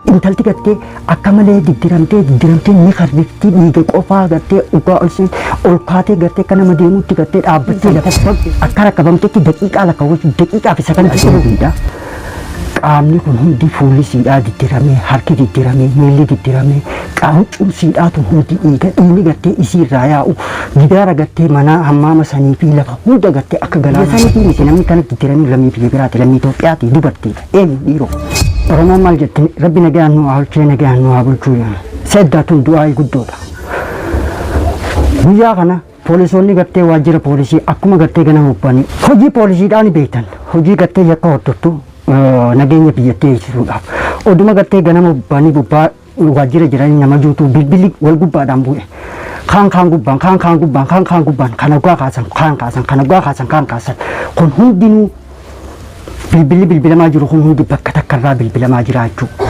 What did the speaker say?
Intalti gartee akka malee diddiramtee diddiramtee ni karrifti, dhiiga qofaa gartee dhugaa ol seen ol kaatee gartee akka nama deemutti gartee dhaabbattee lafa akka rakkabamtetti daqiiqaa lakkaawwachuu daqiiqaa fi sakandii dheeruudha. Qaamni kun hundi fuulli siidhaa diddiramee, harki diddiramee, miilli diddiramee, huccuun siidhaa tun hundi dhiiga, dhiigni gartee isii irraa yaa'u gidaara gartee manaa hammaama sanii fi lafa hunda gartee akka galaana. Saniitii miti namni kana diddiramee, lammii biyya biraati, lammii Itoophiyaati, dubartiidha. Eenyu dhiiroo? Oromoon maal jetti? Rabbi nagaan nu haa bulchee, nagaan nu haa bulchuu. Seddaa tun du'aa guddoodha. Guyyaa kana poolisoonni gartee waajjira poolisii akkuma gartee ganama bobba'anii hojii poolisiidhaan beektan, hojii gartee yakka hordoftu, nageenya biyyattii eegsisuudhaaf oduma gartee ganama bobba'anii bobbaa waajjira jiranii nama juutuu bilbilli wal gubbaadhaan bu'e. Kaan kaan gubbaan, kaan kaan gubbaan, kaan kaan gubbaan, kan hoggaa kaasan kaan kaasan, kan hoggaa kaasan kaan kaasan. Kun hundinuu bilbilli bilbilamaa jiru kun hundi bakka takkarraa bilbilamaa jira jechuudha.